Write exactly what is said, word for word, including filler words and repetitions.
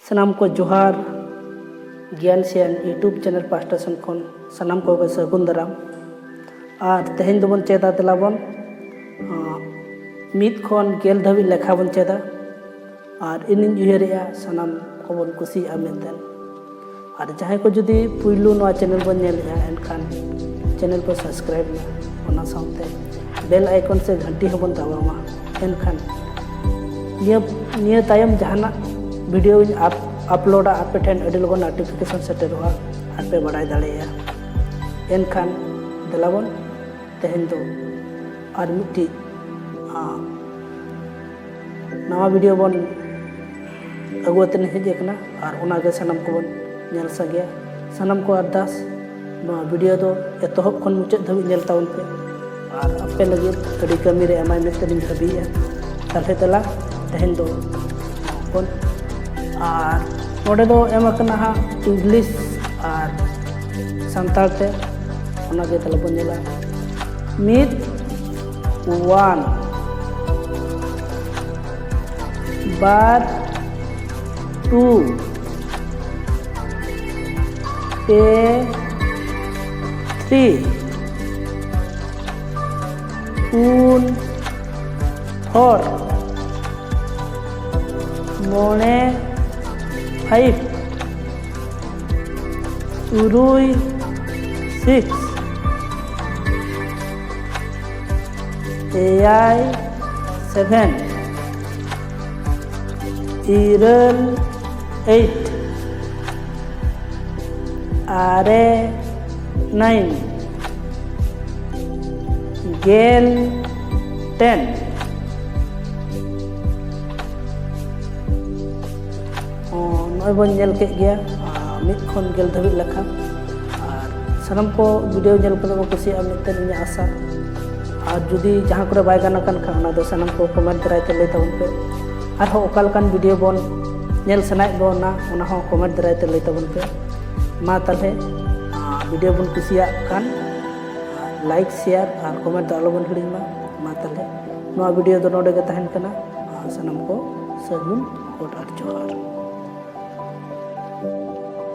ᱥᱟᱱᱟᱢ ᱠᱚ ᱡᱚᱦᱟᱨ᱾ ᱜᱮᱭᱟᱱ ᱥᱮᱭᱟᱱ YouTube channel ᱯᱟᱦᱴᱟ ᱥᱮᱱ ᱠᱷᱚᱱ ᱥᱟᱱᱟᱢ ᱠᱚᱜᱮ ᱥᱟᱹᱜᱩᱱ ᱫᱟᱨᱟᱢ᱾ ᱟᱨ ᱛᱮᱦᱮᱧ ᱫᱚᱵᱚᱱ ᱪᱮᱫᱟ, ᱫᱮᱞᱟ ᱵᱚᱱ, ᱟᱸ, ᱢᱤᱫ ᱠᱷᱚᱱ ᱜᱮᱞ ᱫᱷᱟᱹᱵᱤᱡ ᱞᱮᱠᱷᱟ ᱵᱚᱱ ᱪᱮᱫᱟ᱾ ᱟᱨ ᱤᱧᱤᱧ ᱩᱭᱦᱟᱹᱨᱮᱜᱼᱟ ᱥᱟᱱᱟᱢ ᱠᱚᱵᱚᱱ ᱠᱩᱥᱤᱭᱟᱜᱼᱟ ᱢᱮᱱᱛᱮ᱾ ᱟᱨ ᱡᱟᱦᱟᱸᱭ ᱠᱚ ᱡᱩᱫᱤ ᱯᱩᱭᱞᱩ ᱱᱚᱣᱟ channel ᱵᱚᱱ ᱧᱮᱞᱮᱜᱼᱟ, ᱮᱱᱠᱷᱟᱱ channel ᱵᱚ subscribe ᱢᱟ, ᱚᱱᱟ ᱥᱟᱶᱛᱮ bell icon ᱥᱮ ᱜᱷᱟᱱᱴᱤ ᱦᱚᱸᱵᱚᱱ ᱫᱟᱵᱟᱣ ᱢᱟ᱾ ᱮᱱᱠᱷᱟᱱ ᱱᱤᱭᱟᱹ, ᱱᱤᱭᱟᱹ ᱛᱟᱭᱚᱢ ᱡᱟᱦᱟᱱᱟᱜ videoᱧ up-, uploadᱟ, ᱟᱯᱮ ᱴᱷᱮᱱ ᱟᱹᱰᱤ ᱞᱚᱜᱚᱱ notification ᱥᱮᱴᱮᱨᱚᱜᱼᱟ, ᱟᱨ ᱯᱮ ᱵᱟᱲᱟᱭ ᱫᱟᱲᱮᱭᱟᱜᱼᱟ᱾ ᱮᱱᱠᱷᱟᱱ ᱫᱮᱞᱟ ᱵᱚᱱ ᱛᱮᱦᱮᱧ ᱫᱚ ᱟᱨ ᱢᱤᱫᱴᱤᱡ, ᱟᱸ, ᱱᱟᱣᱟ video ᱵᱚᱱ ᱟᱹᱜᱩ ᱟᱛᱮᱫ ᱦᱮᱡ ᱟᱠᱟᱱᱟ, ᱟᱨ ᱚᱱᱟᱜᱮ ᱥᱟᱱᱟᱢ ᱠᱚᱵᱚᱱ ᱧᱮᱞ ᱥᱟᱸᱜᱮᱭᱟ᱾ ᱥᱟᱱᱟᱢ ᱠᱚ ᱟᱨᱫᱟᱥ, ᱱᱚᱣᱟ video ᱫᱚ ᱮᱛᱚᱦᱚᱵ ᱠᱷᱚᱱ ᱢᱩᱪᱟᱹᱫ ᱫᱷᱟᱹᱵᱤᱡ ᱧᱮᱞ ᱛᱟᱵᱚᱱ ᱯᱮ, ᱟᱨ ᱟᱯᱮ ᱞᱟᱹᱜᱤᱫ ᱟᱹᱰᱤ ᱠᱟᱹᱢᱤᱨᱮ ᱮᱢᱟᱭ ᱢᱮᱱᱛᱮ ᱞᱤᱧ ᱵᱷᱟᱹᱵᱤᱭᱮᱫᱼᱟ᱾ ᱛᱟᱦᱞᱮ ᱫᱮᱞᱟ, ᱛᱮᱦᱮᱧ ᱫᱚ ᱵᱚᱱ, ᱟᱨ ᱱᱚᱰᱮ ᱫᱚ ᱮᱢ ᱟᱠᱟᱱᱟ ᱦᱟᱸᱜ English ᱟᱨ ᱥᱟᱱᱛᱟᱲ ᱛᱮ, ᱚᱱᱟᱜᱮ ᱛᱟᱦᱞᱮ ᱵᱚᱱ ᱧᱮᱞᱟ᱾ ᱢᱤᱫ, one᱾ ᱵᱟᱨ, two᱾ ᱯᱮ, three᱾ ᱯᱩᱱ, four᱾ ᱢᱚᱬᱮ, five᱾ ᱛᱩᱨᱩᱭ, six᱾ ᱮᱭᱟᱭ, seven᱾ ᱤᱨᱟᱹᱞ, eight᱾ ᱟᱨᱮ, nine᱾ ᱜᱮᱞ, ten᱾ ᱚ, ᱱᱚᱜᱼᱚᱭ ᱵᱚᱱ ᱧᱮᱞ ᱠᱮᱫ ᱜᱮᱭᱟ, ᱟᱨ ᱢᱤᱫ ᱠᱷᱚᱱ ᱜᱮᱞ ᱫᱷᱟᱹᱵᱤᱡ ᱞᱮᱠᱷᱟ᱾ ᱟᱨ ᱥᱟᱱᱟᱢ ᱠᱚ video ᱧᱮᱞ ᱠᱟᱛᱮ ᱵᱚᱱ ᱠᱩᱥᱤᱭᱟᱜᱼᱟ ᱢᱮᱱᱛᱮ ᱤᱧᱟᱹᱜ ᱟᱥᱟ᱾ ᱟᱨ ᱡᱩᱫᱤ ᱡᱟᱦᱟᱸ ᱠᱚᱨᱮ ᱵᱟᱭ ᱜᱟᱱ ᱟᱠᱟᱱ ᱠᱷᱟᱱ, ᱚᱱᱟ ᱫᱚ ᱥᱟᱱᱟᱢ ᱠᱚ comment ᱫᱟᱨᱟᱭ ᱛᱮ ᱞᱟᱹᱭ ᱛᱟᱵᱚᱱ ᱯᱮ᱾ ᱟᱨᱦᱚᱸ ᱚᱠᱟ ᱞᱮᱠᱟᱱ video ᱵᱚᱱ ᱧᱮᱞ ᱥᱟᱱᱟᱭᱮᱫ ᱵᱚᱱᱟ, ᱚᱱᱟ ᱦᱚᱸ comment ᱫᱟᱨᱟᱭ ᱛᱮ ᱞᱟᱹᱭ ᱛᱟᱵᱚᱱ ᱯᱮ᱾ ᱢᱟ ᱛᱟᱦᱞᱮ, ᱟᱨ video ᱵᱚᱱ ᱠᱩᱥᱤᱭᱟᱜ ᱠᱷᱟᱱ, like, share ᱟᱨ comment ᱫᱚ ᱟᱞᱚᱵᱚᱱ ᱦᱤᱲᱤᱧ ᱢᱟ᱾ ᱢᱟ ᱛᱟᱦᱞᱮ, ᱱᱚᱣᱟ video ᱫᱚ ᱱᱚᱰᱮ ᱜᱮ ᱛᱟᱦᱮᱱ ᱠᱟᱱᱟ᱾ ᱟᱨ ᱥᱟᱱᱟᱢ ᱠᱚ ᱥᱟᱹᱜᱩᱱ ᱜᱚᱴ ᱟᱨ ᱡᱚᱦᱟᱨ᱾